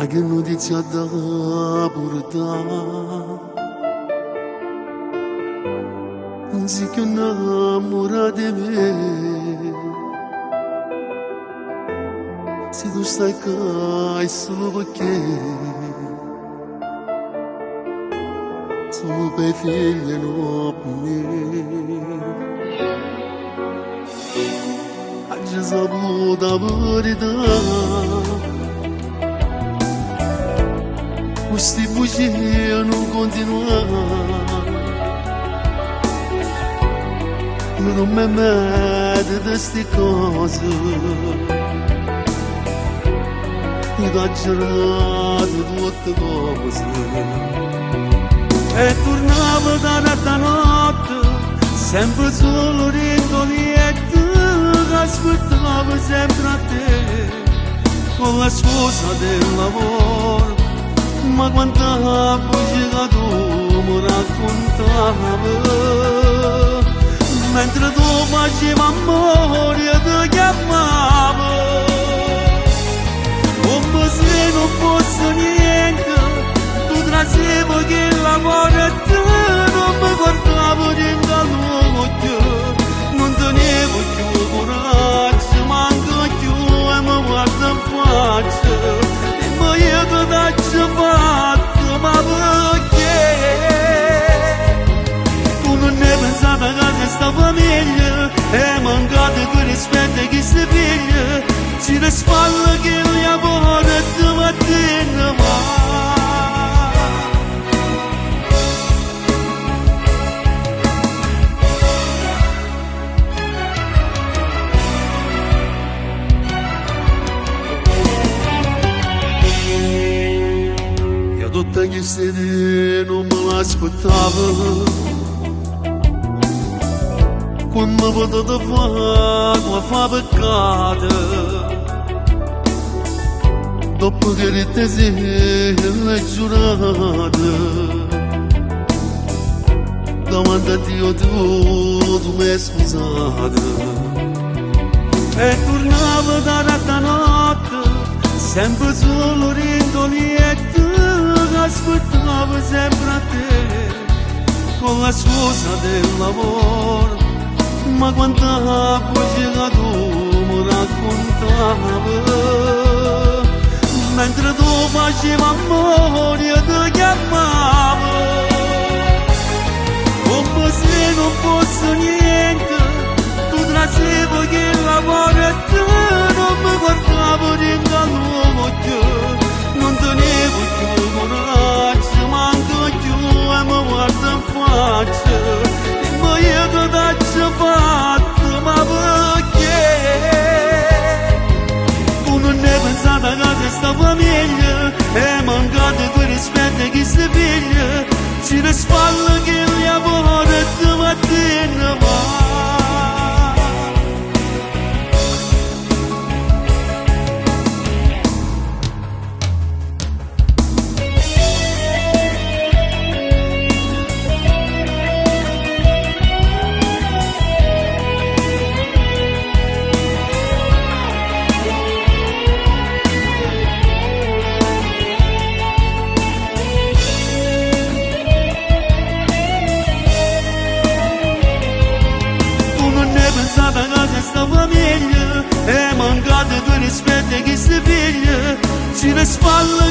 Ma che notizia da portà? Non si più innamorata di me. Se tu stai qua è solo perché solo per figli non per me. Oggi saputo la verità, queste bugie non continuano. Io non mi metto di queste cose, io t'ho girato tutte cose. E tornavo da notte, sempre solo dentro letto, che aspettavo sempre a te, con la scusa del lavoro. Ma quanta bugia tu mi raccontavi, mentre tu facevi amore io ti chiamavo, come se non fosse niente. Tu trasivo che lavoro e te non mi guardavo dentro all'occhio, non tenevo più coraggio, manco più e mi guardo in faccia, e ma io ti t'ho fatto, ma perché? Tu non hai pensato a questa famiglia, è mancato il rispetto a questi figli, ci le spalle che li lavora di mattina va. Io tutta che sera non me l'aspettavo, quando mi vedo fare la fa peccato, dopo che te sei giurato, davanti a Dio tu mi hai scusato. E tornavo da notte, sempre solo dentro letto, che aspettavo sempre a te, con la scusa del lavoro. Ma quanta bugia tu mi raccontavi, mentre tu facevi amore io ti chiamavo, come se non fosse niente. Tu trasivo che lavoro e te non mi guardavo dentro all'occhio, non tenevo più coraggio, manco più e mi guardo in faccia, e ma io che t'ho fatto, ma perché? Tu non hai pensato a questa famiglia, è mancato il rispetto a questi figli, ci le spalle che li lavora di mattina va. A questa famiglia, è mancato il rispetto a questi figli, ci le spalle